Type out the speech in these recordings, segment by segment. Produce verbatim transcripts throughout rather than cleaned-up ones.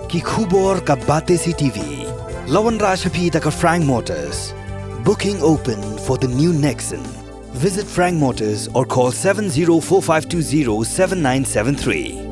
Ki khubor ka Batesi T V. La wanrah sha phi da ka Frank Motors. Booking open for the new Nexon. Visit Frank Motors or call seven zero four five two zero seven nine seven three.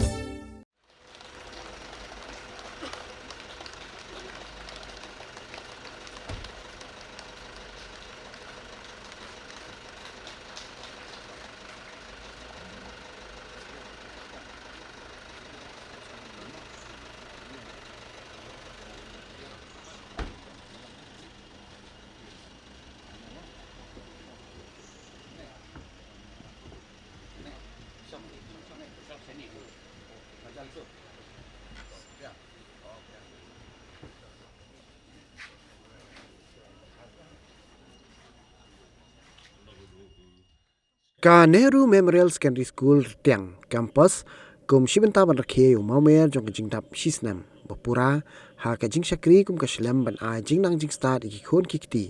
Ka Nehru Memorial Secondary School Rtiang Campus kum shi bynta ban rakhe ïa u mawmer jong ka jingdap shi snem ba pura ha ka jingshakri kum ka shlem ban ai jingnang jingstad ïa ki khun ki kti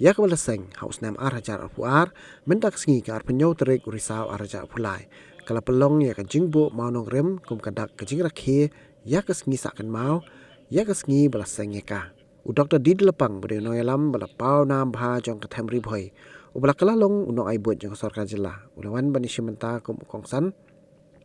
ïa kaba la seng ha u snem ar hajar arphew ar, mynta ka sngi ka arphew hynñiew tarik u Risaw ar hajar arphew lai. Ka la pynlong ïa ka jingbuh mawnongrim kum ka dak ka jingrakhe ïa ka sngi sah kynmaw ïa ka sngi ba la seng ïa ka. U Doktor D D Lapang ba dei u nongïalam ba la paw nam bha jong ka them Ri Bhoi, uba la kylla long u nongai buit jong ka sorkar jylla, u la wan ban ïashim bynta kum u kongsan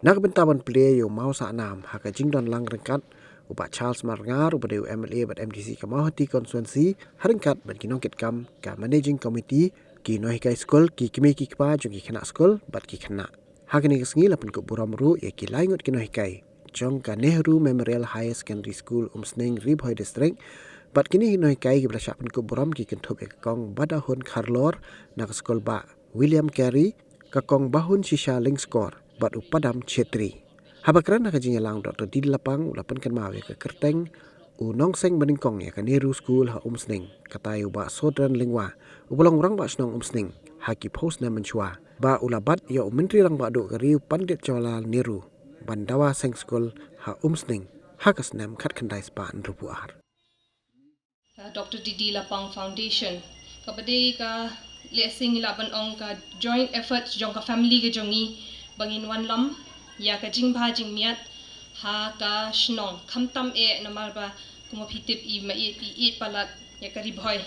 na ka bynta ban plie ïa u maw sah nam ha ka jingdon lang ryngkat u Bah Charles Marngar uba dei u M L A bad M D C ka Mawhati Constituency, ha ryngkat bad ki nongkitkam ka Managing Committee, ki nonghikai skul, ki kmie ki kpa jong ki khynnah skul bad ki khynnah. Ha kane ka sngi la pynkup burom ruh ïa ki lai ngut ki nonghikai jong ka Nehru Memorial Higher Secondary School Umsning, Ri Bhoi District, bad kine ki nonghikai kiba la shah pynkup burom ki kynthup ïa ka Kong Badahun Kharlor na ka skul Bah William Carey, ka Kong Bahun Shisha Lyngskor bad u Padam Chhetri. Haba kren ha ka jingïalang, Doktor D D Lapang u la pynkynmaw ïa ka kyrteng u nongseng banyngkong ïa ka Nehru School ha Umsning, katai u Bah Sodran Lyngwa uba long u Rangbah Shnong Umsning ha ki phew snem mynshuwa, ba u la bat ïa u Myntri Rangbah Duh ka ri u Pandit Jawaharlal Nehru ban dawa seng skul ha Umsning ha ka snem khatkhyndai spah hynriewphew ar. Uh, Doktor D D Lapang Foundation. Kaba dei ka lehse ngi lah ban ong ka joint effort jong ka family ka jong ngi ba ngin wanlam ïa ka jingbha jingmiat ha ka shnong, khamtam eh namar ba kumba phi tip i ma i i palat ïa ka Ri Bhoi.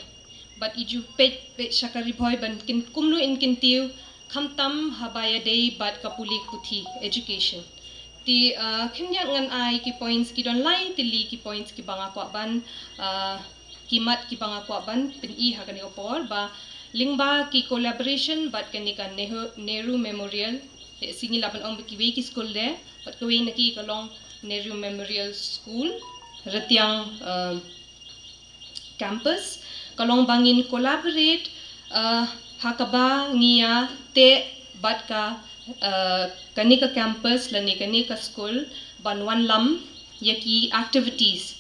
Bad i ju peit peit sha ka Ri Bhoi ban kin kumno in kyntiew, khamtam haba ïadei bad ka pule puthi, education. Te, uh, khyndiat ngan ai ki points, ki don lai tylli ki points kiba nga kwah ban, uh, ki mat kiba nga kwah ban pyni ha kane ka por, ba lyngba ki collaboration bad kane ka Nehru, Nehru Memorial, lehse ngi lah ban ong ba kiwei ki skul de, bad kawei na ki ka long Nehru Memorial School Rtiang, uh, Campus, ka long ba ngin collaborate, uh, ha kaba ngi ïa teh bad ka, uh, kane ka campus lane kane ka skul ban wanlam ïa ki activities,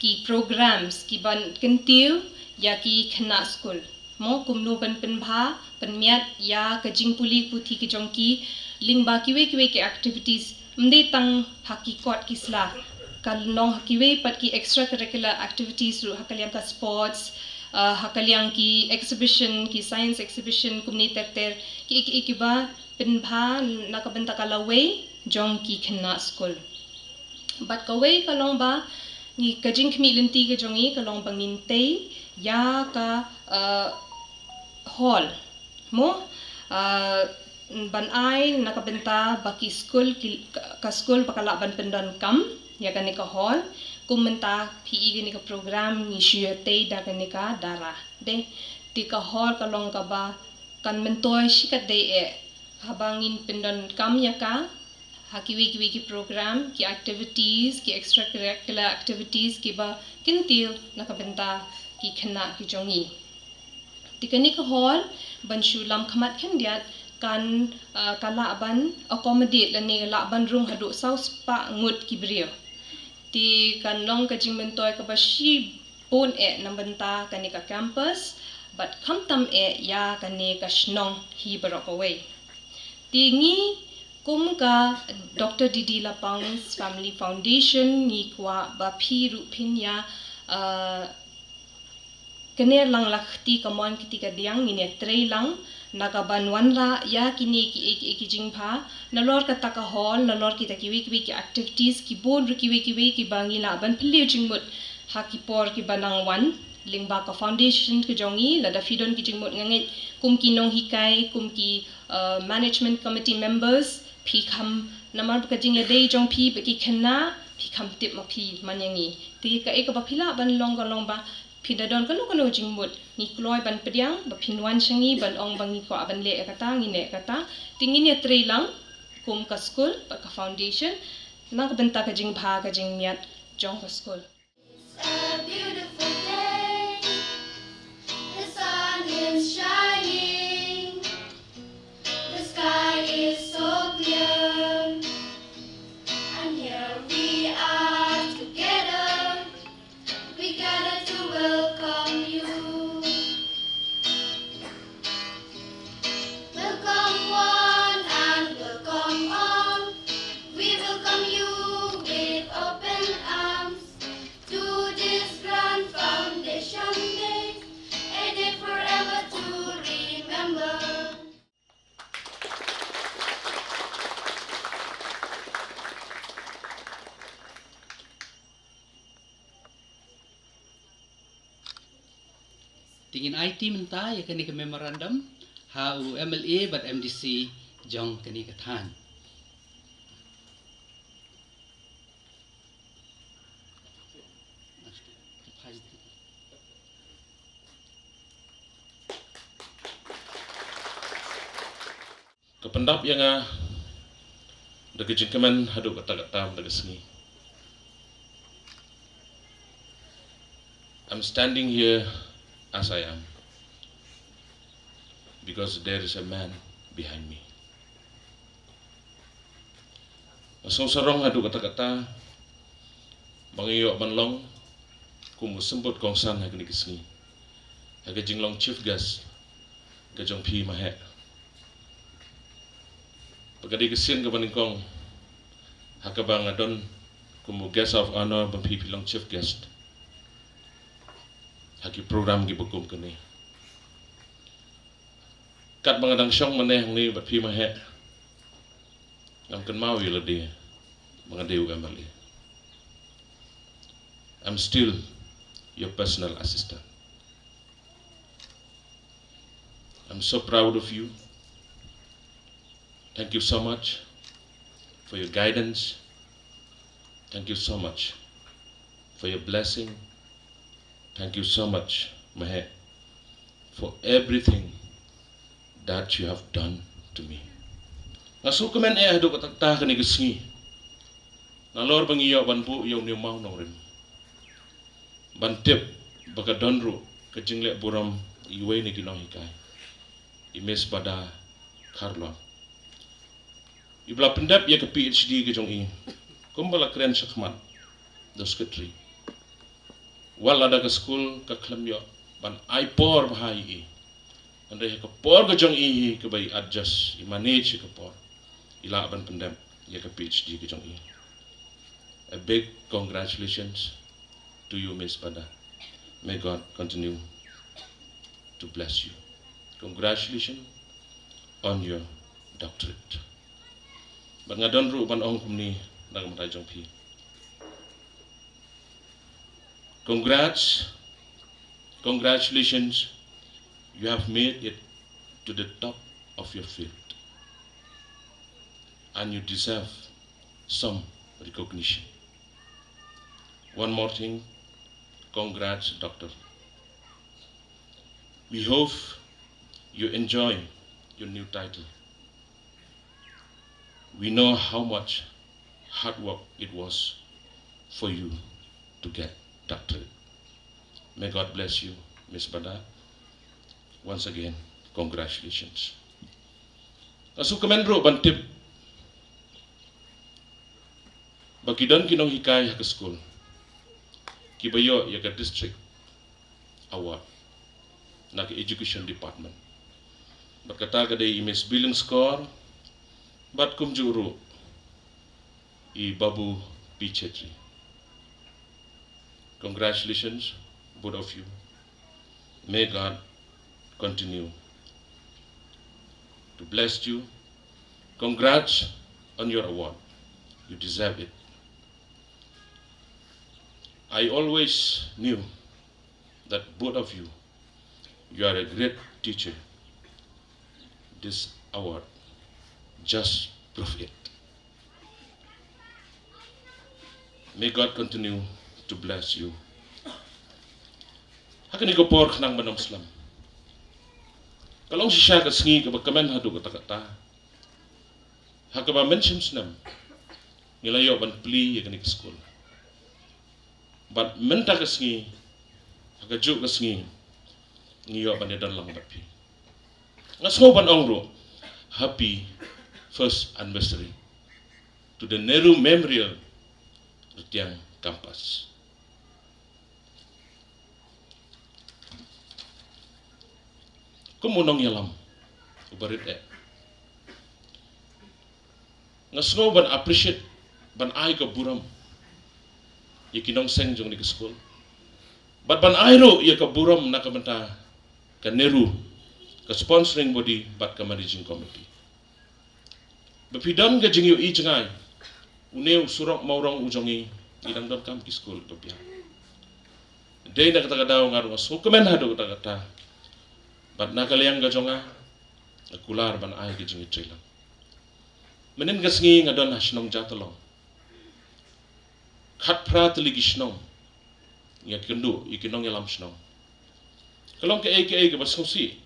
ki programs kiban kyntiew ïa ki khynnah skul. Mo, kumno ban pynbha pynmiat ïa ka jingpule puthi ka jong ki lyngba kiwei kiwei ki activities, ym dei tang ha ki kot ki sla, ka long ha kiwei pat ki extracurricular activities ruh, ha ka liang ka sports, uh, ha ka liang ki exhibition, ki science exhibition, kumne ter ter, ki, ki, kiba pynbha na ka bynta ka lawei jong ki khynnah skul. Bad kawei ka long ba ngi, ka jingkhmih lynti ka jong ngi ka long ba ngin tei ïa ka, uh, hall. Mo, uh, ban ai na ka bynta ba ki skul ki, ka, ka skul ba ka lah ban pyndonkam ïa kane ka hall, kum mynta phi i kane ka program ngi shu ïa tei da kane ka dara. Dei, te ka hall ka long kaba kan myntoi shikatdei eh haba ngin pyndonkam ïa ka ha kiwei kiwei ki program, ki activities, ki extracurricular activities kiba kyntiew na ka bynta ki khynnah ki jong ngi. Te kane ka hall ban shu lam khmat khyndiat kan, uh, ka lah ban accommodate lane lah ban rung haduh saw spah ngut ki briew. Te kan long ka jingmyntoi kaba shibun eh na bynta kane ka campus bad khamtam eh ïa kane ka shnong hi baroh kawei. Te ngi kum ka Doktor D D Lapang's Family Foundation ngi kwah ba phi ruh phin ïa, uh, Kane lang la kti ka mon kti ka diang, ngin ïa trei lang na ka ban wanrah ïa kine kiei kiei ki jingbha, nalor kata ka hall, nalor kita kiwei kiwei ki activities, ki bun ruh kiwei kiwei kiba ngi lah ban pynliew jingmut ha ki por kiba nang wan. Lyngba ka foundation ka jong ngi, lada phi don ki jingmut, nga ngeit kum ki nonghikai, kum ki, uh, management committee members, phi kham, namar ba ka jingïadei jong phi bad ki khynnah, phi kham tip ma phi man ïa ngi. Te kaei kaba phi lah ban long ka long ba phi da don kano kano jingmut, ngi kloi ban pdiang ba phin wan sha ngi ban ong ba ngi kwah ban leh ïa kata, ngi leh ïa kata. Te ngin ïa trei lang kum ka skul bad ka foundation na ka bynta ka jingbha ka jingmiat jong ka skul. It's a beautiful day. The sun is shining. The sky is so clear. And here we are together. We gather to welcome you. Welcome one and welcome all. We welcome you with open arms to this grand foundation day, a day forever to remember. Te ngin aiti mynta ïa kane ka memorandum ha u M L A bad M D C jong kane ka thaiñ. Ka pyndap ïa nga da ka jingkmen haduh katta katta da ka sngi. I'm standing here as I am because there is a man behind me. Nga sngewsarong haduh katta katta ba nga ïoh ban long kum u symbud kongsan ha kane ka sngi, ha ka jinglong chief guest ka jong phi Maheh. Ba ka dei ka sien kaba nyngkong ha kaba nga don kum u guest of honor ba phi phi long chief guest ha ki program kiba kum kane. Katba nga dang shong mynne hangne bad phi Maheh, ngam kynmaw ïa lade ba nga dei u M L A. I'm still your personal assistant. I'm so proud of you. Thank you so much for your guidance. Thank you so much for your blessing. Thank you so much, Maheh, for everything that you have done to me. Nga sngewkmen eh haduh katta katta kane ka sngi, nalor ba ngi ïoh ban buh ïa une u mawnongrim, ban tip ba ka don ruh ka jingleh burom iwei na ki nonghikai, i Miss Bada Kharlong. Iba la pyndep ïa ka P H D ka jong i, kumba la kren shakhmat da u secretary, wat lada ka skul ka khlem ïoh ban ai por bha ïa i, hynrei ha ka por ka jong i hi kaba i adjust, i manage ïa ka por, i lah ban pyndep ïa ka P H D ka jong i. A big congratulations to you, Miss Bada. May God continue to bless you. Congratulations on your doctorate. Bad nga don ruh ban ong kumne na ka bynta jong phi. Congrats, congratulations, you have made it to the top of your field. And you deserve some recognition. One more thing, congrats, Doctor. We hope you enjoy your new title. We know how much hard work it was for you to get doctorate. May God bless you, Miss Bada. Once again, congratulations. Nga sngewkmen ruh ban tip ba ki don ki nonghikai ha ka skul kiba ïoh ïa ka district award na ka education department. Bad kata ka dei i Miss Billingscore Score bad kumjuh ruh i Babu P Chetri. Congratulations, both of you. May God continue to bless you. Congrats on your award. You deserve it. I always knew that both of you, you are a great teacher. This award just prove it. May God continue to bless you. Ha kane ka por khnang ban ym slem, ka long shisha ka sngi kaba kmen haduh katta katta, ha kaba mynshwa snem ngi la ïoh ban plie ïa kane ka skul. Bad mynta ka sngi, ha kajuh ka sngi, ngi ïoh ban ïadon lang bad phi. Nga sngew ban ong ruh, happy first anniversary to the Nehru Memorial Rtiang Campus. Kum u nongïalam uba rit eh, nga sngew ban appreciate, ban ai ka burom ïa ki nongseng jong kane ka skul. Bad ban ai ruh ïa ka burom na ka bynta ka Nehru, ka sponsoring body bad ka managing committee. Ba phi don ka jingïohi jngai, une u surok Mawrong u jong ngi, ngi dang donkam ki skul kiba biang. Dei na kata ka daw nga ruh nga sngewkmen haduh katta katta. Bad na ka liang ka jong nga, nga kular ban ai ka jingïatreilang. Mynhynnin ka sngi nga don ha shnong Jatalong. Khatphra tylli ki shnong, nga kynduh ïa ki nongïalam shnong. Ka long kaei kaei kaba sngewsih.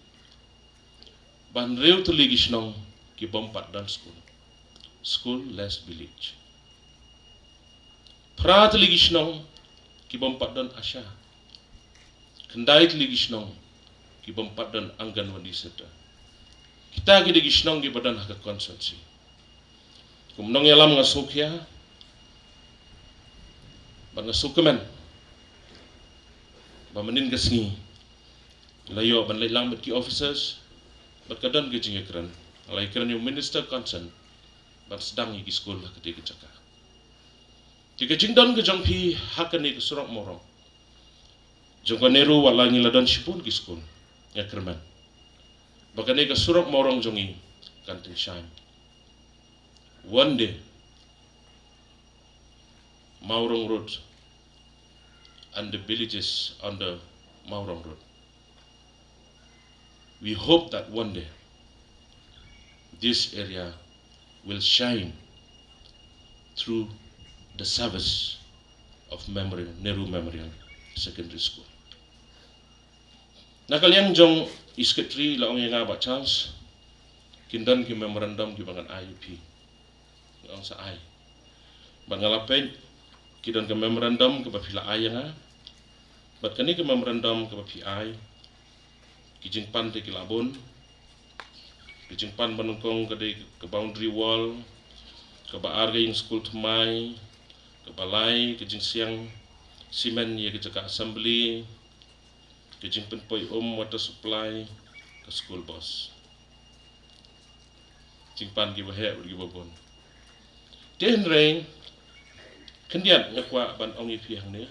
Ba hynriew tylli ki shnong ki bym pat don skul. School less village. Phra tylli ki shnong ki bym pat don ASHA. Khyndai tylli ki shnong ki bym pat don Anganwadi Center. Kita ki dei ki shnong kiba don ha ka constituency. Kum nongïalam nga sngewkhia bad nga sngewkmen ba mynhynnin ka sngi la ïoh ban leit lang bad ki officers, bad ka don ka jingïakren. Nga la ïakren ïa u minister concern ban sdang ïa ki skul ha katei ka jaka. Te ka jingdon ka jong phi ha kane ka surok Mawrong jong ka Nehru, wat la ngi la don shibun ki skul, nga kyrmen ba kane ka surok Mawrong jong ngi kan tyngshaiñ. One day, Mawrong Road and the villages on the Mawrong Road. We hope that one day this area will shine through the service of Memorial, Nehru Memorial Secondary School. Na ka liang jong i secretary la ong ïa nga, Bah Charles, kin don ki memorandum kiba ngan ai ïa phi. Nga ong sa ai. Bad nga la peit, ki don ka memorandum kaba phi la ai ïa nga. Bad kane ka memorandum kaba phi ai, ki jingpan te ki la bun. Ka jingpan ba nyngkong ka dei ka boundary wall, kaba ar ka ïing skul thymmai, kaba lai ka jingsiang simen ïa ka jaka assembly, ka jingpynpoi um, water supply, ka school bus. Jingpan kiba heh bad kiba bun. Te hynrei khyndiat nga kwah ban ong ïa phi hangne,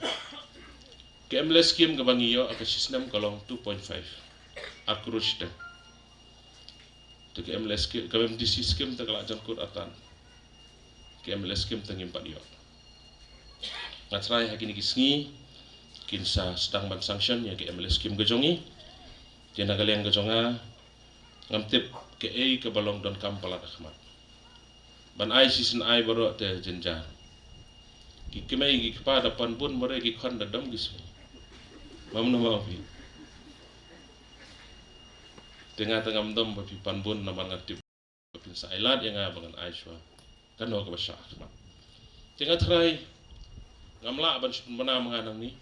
ka M L A scheme kaba ngi ïoh ha ka shi snem ka long two point five, ar klur shiteng. Te ka M L A scheme, ka M D C scheme te ka la jan kut atan. Ka M L A scheme te ngim pat ïoh. Nga trai ha kine ki sngi kin sa sdang ban sanction ïa ka M L A scheme ka jong ngi. Te na ka liang ka jong nga, ngam tip kaei kaba long donkam palat ha khmat. Ban ai shisien ai baroh te jynjar. Ki kmie ki kpa da pan bun, mareh ki khon da dom ki sngi. Mam no ma phi. Te nga te ngam dom ba phi pan bun namar nga tip ba phin sa ai lad ïa nga ba ngan ai shuwa kano kaba shah ha khmat. Te nga trai, ngam lah ban shu pynbna ma nga nangne,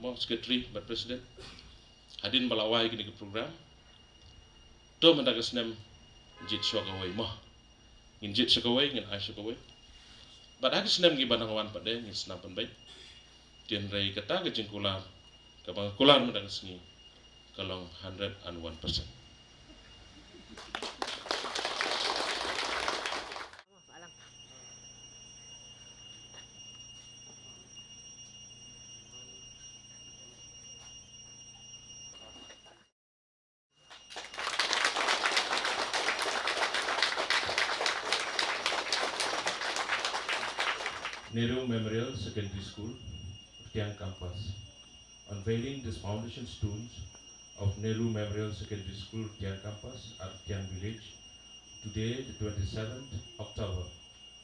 mo secretary bad president. Hadien ba la wai kine ki program, to mynta ka snem jied shuwa kawei mo. Ngin jied shuwa kawei, ngin ai shuwa kawei. Bad ha ki snem kiba nang wan pat de ngin snam pynbeit. Te hynrei kata ka jingkular kaba nga kular mynta ka sngi ka long hundred and one percent. Nehru Memorial Secondary School, Rtiang Campus. Unveiling these foundation stones of Nehru Memorial Secondary School, Rtiang Campus at Rtiang Village, today, the twenty-seventh October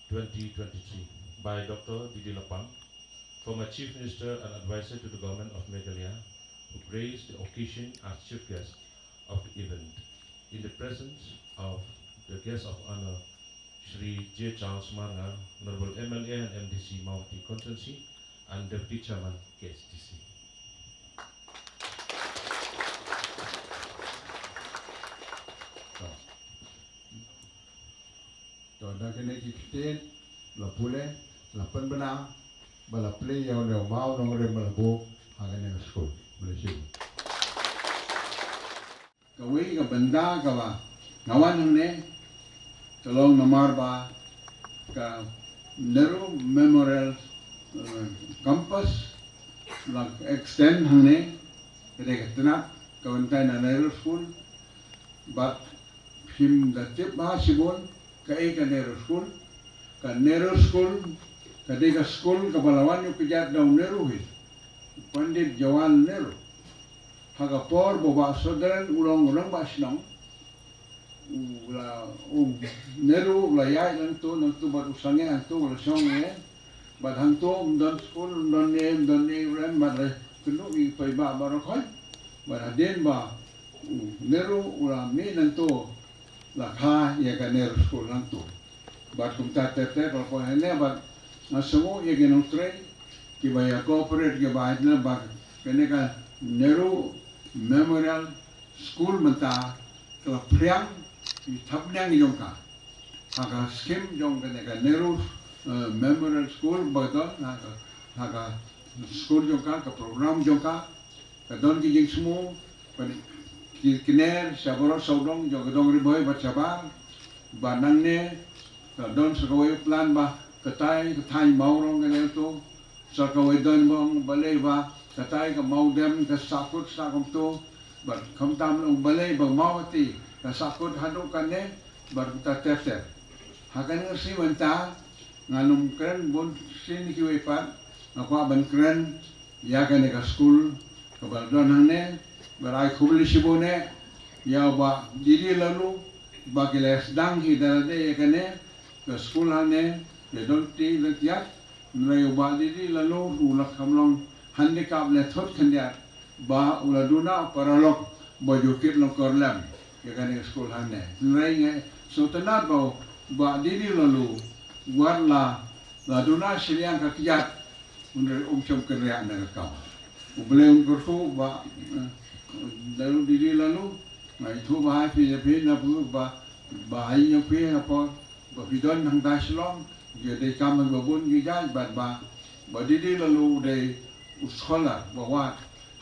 twenty twenty-three, by Doctor Didi Lapang, former Chief Minister and Advisor to the Government of Meghalaya, who graced the occasion as chief guest of the event, in the presence of the guest of honor, Shri J Charles Marngar, Honorable M L A and M D C Mawhati Constituency, and Deputy Chairman K H D C. To da kane ki ktien la pule, la pynbna, ba la plie ïa une u mawnongrim ba la buh ha kane ka skul. Khublei shibun. Kawei ka bynta kaba nga wan hangne ka long namar ba ka Nehru Memorial, eh, Campus la extend hangne, ka dei ka tnat ka bynta na Nehru School, bad phim da tip bha shibun kaei ka Nehru School. Ka Nehru School ka dei ka skul kaba la wan ïa u kjat da u Nehru hi, Pandit Jawaharlal Nehru. Ha ka por ba u Bah Sudharan u long u rangbah shnong, u la, u Nehru u la ïaid nangtu, nangtu bad u sangeh hangtu, u la shong ïa. Bad hangtu ym don skul, ym don ne, ym don ne rem, bad la kynduh ïa ki paidbah baroh khoit. Bad hadien ba u Nehru u la mih nangtu, la kha ïa ka Nehru School nangtu. Bad kumta ter ter la poi hangne, bad nga sngew ïa ki nongtrei kiba ïa cooperate, kiba ïa, bad kane ka Nehru Memorial School mynta ka la phriang ïa thapniang jong ka ha ka scheme jong kane ka Nehru, eh, Memorial School ba don ha ka, ha ka school jong ka, ka program jong ka. Ka don ki jingsngew, ka, ki kner sha baroh sawdong jong ka dong Ri Bhoi bad shabar. Ba nangne ka don sa kawei plan ba katai ka thaiñ Mawrong kane to, sa kawei don bong balei ba katai ka Mawdem ka sahkut sa kumto, bad khamtam long balei ba Mawhati ka sahkut haduh kane, bad kumta ter ter. Ha kane ka sngi mynta ngan ym kren bun sien kiwei pat, nga kwah ban kren ïa kane ka skul kaba la don hangne, bad ai khublei shibun eh ïa u Bah Didi Laloo ba ki la sdang hi da lade ïa kane ka skul hangne, ïa don ti la tiat, hynrei u Bah Didi Laloo u la kham long handicap lehthut khyndiat ba u la duna paralok ba ju kit lyngkor lem ïa kane ka skul hangne. Hynrei nga sngewtynnat ba u Bah Didi Laloo wat la, la duna shiliang ka kjat, hynrei um shym kynriah na ka kam. U Blei un kyrkhu Bah, eh, Laloo, Didi Laloo, nga ïathuh ba ha phi, phi na phi ba, ba ha ïing jong phi ha por ba phi don hangta Shillong, ïa dei kam ba bun ki jait, bad ba, ba Didi Laloo u dei u scholar ba wad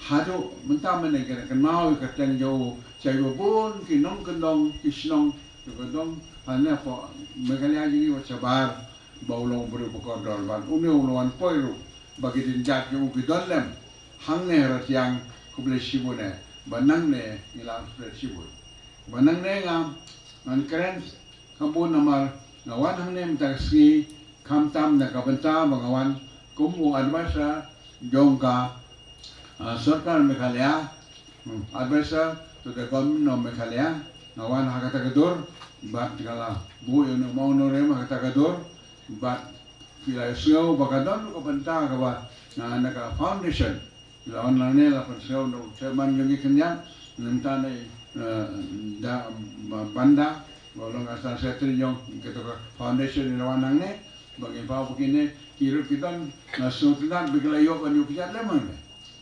haduh mynta mynne, ka kynmaw ïa ka kyrteng jong u sha kiba bun ki nongkyndong ki shnong kiba don hangne hapoh Meghalaya jong ngi bad shabar, ba u long u briew ba kordor bad une u la wan poi ruh ba ki jingjait jong u ki don lem hangne ha Rtiang. Khublei shibun eh, ba nangne ngi la khublei shibun. Ba nangne nga, ngan kren kham bun namar nga wan hangne mynta ka sngi khamtam na ka bynta ba nga wan kum u advisor jong ka, ah, sorkar Meghalaya, hmm, advisor to the government of Meghalaya. Nga wan ha kata ka dur bad ka la buh ïa une u mawnongrim ha kata ka dur, bad phi la sngew ba ka don ka bynta kaba, ah, na ka foundation. La wan nangne la pynsngew na u chairman jong ngi khyndiat, nangta na, eh, da, ba, Banda ba long assistant secretary jong kata ka foundation, la wan nangne ba ngin paw ba kine ki ruh ki don, nga sngewtynnat ba ki la ïoh ban ïoh pynjah lem hangne.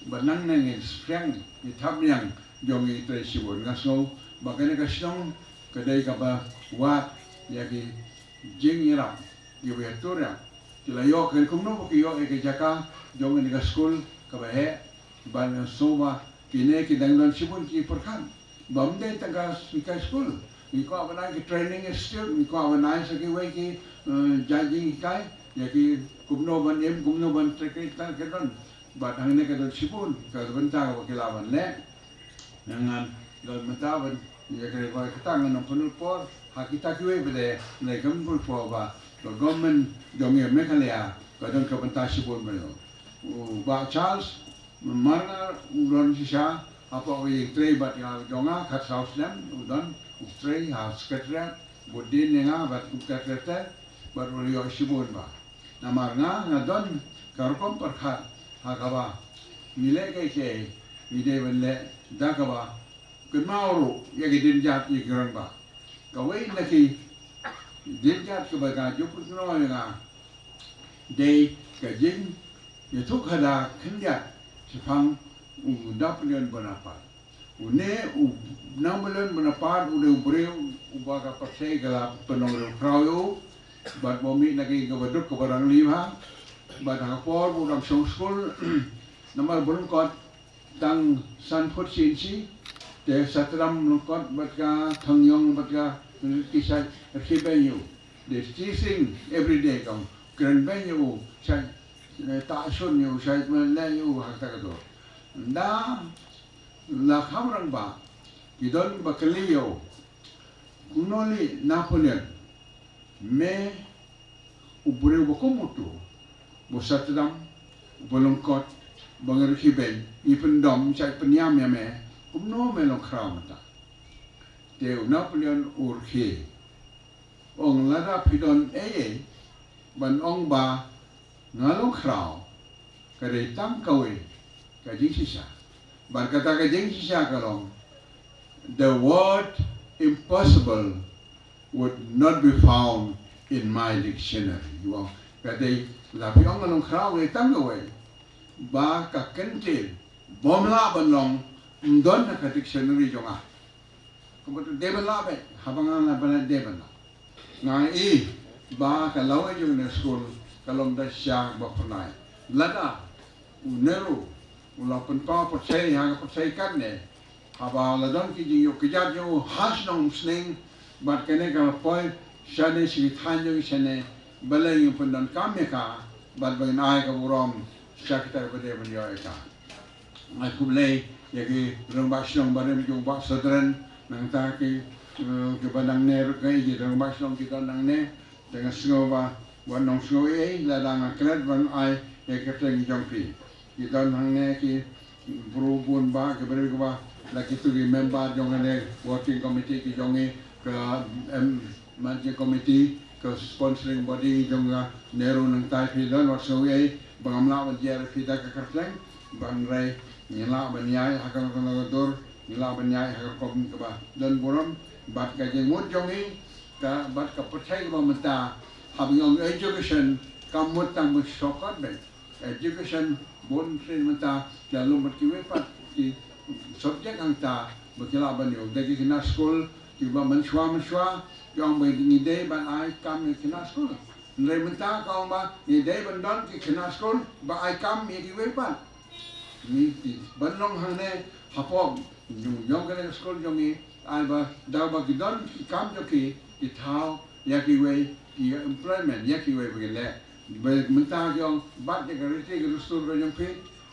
Ba nangne ngin spriang ïa thapniang jong ngi trei shibun. Nga sngew ba kane ka shnong ka dei kaba wad ïa ki jingïarap, ïa ki ba ïathuh ïa ki la ïoh, ka kumno ba ki ïoh ïa ka jaka jong kane ka skul kaba heh. Ban sngewbha kine ki dang don shibun ki pyrkhat ba ym dei tang ka, ka skul. Ngi kwah ban ai ki training institute, ngi kwah ban ai sa kiwei ki, eh, jinghikai ïa ki kumno ban im, kumno ban trei, ki tang ki don. Bad hangne ka don shibun ka bynta kaba ki lah ban leh. Ngan don mynta ban ïa ka, kata ngan ym pynlut por ha kita kiwei ba dei, ngan ym pynlut por ba, ba government jong ngi Meghalaya Ka don ka bynta shibun ba ïoh. U Bah Charles Marngar u don shisha hapoh ka ïing trei bad ïa jong nga, khatsaw snem u don u trei ha Secretariat, bud dien ïa nga bad u Secretary bad u la ïoh shibun ba. Namar nga nga don ka rukom pyrkhat ha kaba ngi leh kaei kaei ngi dei ban leh da kaba kynmaw ruh ïa ki dienjat ïa ki rangbah. Kawei na ki dienjat kaba ka jubab kynmaw ïa nga dei ka jingïathuhkhadar khyndiat shaphang u Napoleon Bonaparte. Une u Napoleon Bonaparte u dei u briew uba ka pyrthei ka la pynlong riewkhraw ïa u bad ba u mih na ka ïing kaba duk kaba rangli bha. Bad ha ka por ba u dang shong skul namar ba lyngkot tang san phut shi inshi, te Satram lyngkot bad ka Thangïong bad ka Rit ki shait rkhie beiñ ïa u. They teasing every day, ka kren beiñ ïa u, shait, eh, tah shun ïa u, shait leh ïa u ha kata ka dur. Ynda la kham rangbah, ki don ba kylli ïa u, kumno lei Napoleon, me u briew ba kum utu, ba Satram, ba lyngkot, ba ngi rkhie beiñ, ngi pyndom, shait pynïam ïa me, kumno me long khraw mynta? Te u Napoleon u rkhie, ong, lada phi don ei ei ban ong ba nga long khraw, ka dei tang kawei ka jingshisha. Bad kata ka jingshisha ka long, the word impossible would not be found in my dictionary. Ïa, ka dei, la phi ong nga long khraw, ka dei tang kawei ba ka kyntien bym lah ban long, ym don ha ka dictionary jong nga. Kumba tu dei ban lah beit, haba nga la ban dei ban lah. Nga i ba ka lawei jong kane ka skul ka long da sha ba pynai. Lada u Nehru u la pynpaw pyrthei ha ka pyrthei katne, haba la don ki jingïoh kjat jong u ha shnong Umsning bad kane ka la poi shane sha ki thaiñ jong ngi shane, balei ngim pyndonkam ïa ka bad ba ngin ai ka burom sha kita kiba dei ban ïoh ïa ka. Ai khublei ïa ki rangbah shnong barim jong u Bah Sodren, nangta ki, eh, kiba nangne ruh, ki rangbah shnong ki don nangne. Te nga sngew ba wat nang sngew ei ei, lada nga klet ban ai ïa ki kyrteng jong phi. Ki don hangne ki briew bun ba, ki briew kiba la, kitu ki member jong kane working committee ki jong ngi, ka, em, managing committee, ka sponsoring body jong ka Nehru, nangta phi don, wat sngew ei ei ba ngam lah ban jer ïa phi da ka kyrteng, hynrei ngi lah ban ïaid ha ka, ka, ka dur, ngi lah ban ïaid ha ka rukom kaba don burom. Bad ka jingmut jong ngi, ka, bad ka pyrthei kaba mynta, haba ngi ong education, kam mut tang ba shortcut beit. Education, bun sien mynta ki la lum bad kiwei pat ki subject hangta ba ki lah ban ïoh. Da ki khynnah skul kiba mynshuwa mynshuwa ki ong ba ngi dei ban ai kam ïa ki khynnah skul. Hynrei mynta ka ong ba ngi dei ban don ki khynnah skul ba ai kam ïa kiwei pat. Ngi, ki ban long hangne hapoh jong, jong kane ka skul jong ngi, ai ba da ba ki don ki kam jong ki, ki thaw ïa kiwei, ki employment ïa kiwei ba kin leh. Ba mynta ki ong, bat ïa ka riti ka dustur ka jong phi,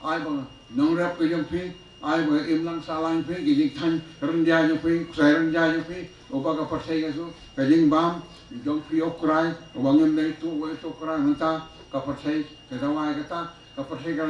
ai ba nongrep ka jong phi, ai ba imlang sahlang phi, ki jingthaiñ ryndia jong phi, ksai ryndia jong phi, uba ka pyrthei ka su, ka jingbam jong phi, U Trai, uba ngim dei tuh, uba tuh Trai, mynta ka pyrthei ka dawa ïa kata, ka pyrthei ka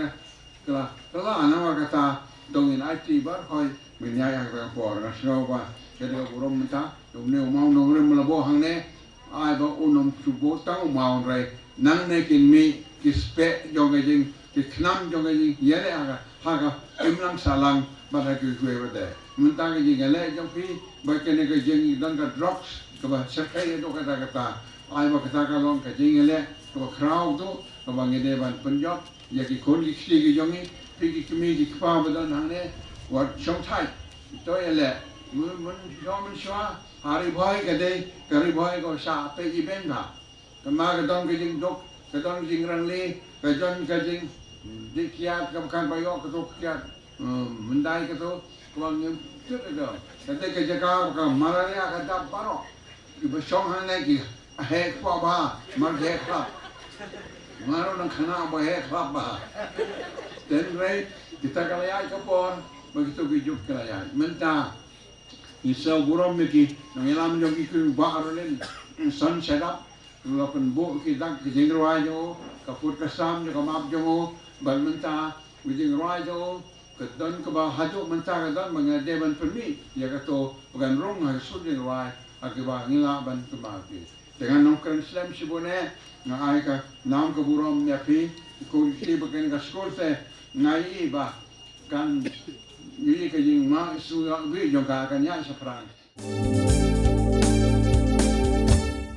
Ka la, ka la, namar kata, to ngin aiti baroh, ngin ïaid ha kata ka por, nga sngew ba ka dei ka burom mynta, ïa une u mawnongrim ba la buh hangne, ai ba un ym shu buh tang u maw, hynrei nangne kin mih ki speh jong ka jing, ki khnam jong ka jingïaleh ha ka, ha ka imlang sahlang bad ha kiwei pat de. Mynta ka jingïaleh jong phi bad kane ka jingdon ka drugs kaba shyrkhei haduh katta katta, ai ba kata ka long ka jingïaleh kaba khraw haduh, kaba ngi dei ban pynjot ïa ki khun ki kti ki jong ngi, phi ki kmie ki kpa ba don hangne, wat shong thait. To ïaleh, myn, myn, shong mynshuwa ha Ri Bhoi ka dei ka Ri Bhoi kaba shah peit ibeiñ bha. Kynmaw ka don ka jingduk, ka don ka jingrangli, ka don ka jingdih kiad, kaba kan ba ïoh kato kiad, hmm, myndai kato, kaba ngim tip ïa ka. Ka dei ka jaka ba ka malaria ka dap baroh. Kiba shong hangne ki heh kpoh bha, mar ki heh khlap. Nga ruh nang khana ba heh khlap bha. Hynrei kita ka la ïaid ka por ba kito ki juk ki la ïaid. Mynta ngi sngewburom ïa ki nongïalam jong ngi, ki Bah Rolin Son Shadap, Ruh la pynbuh ki dak ki jingrwai jong u, ka put ka sam jong ka map jong u, ban mynta ki jingrwai jong u, ka don kaba haduh mynta ka don ba nga dei ban pynmih ïa kato ba kan rung ha ka sut jingrwai ha kiba ngi lah ban pynmih. Te ngan ym kren slem shibun eh, nga ai ka nam ka burom ïa phi, ki khun ki kti ba ken ka skul te, nga ïohi ba kan ïohi ka jingma ïa ka sngi jong ka kan ïaid shaphrang.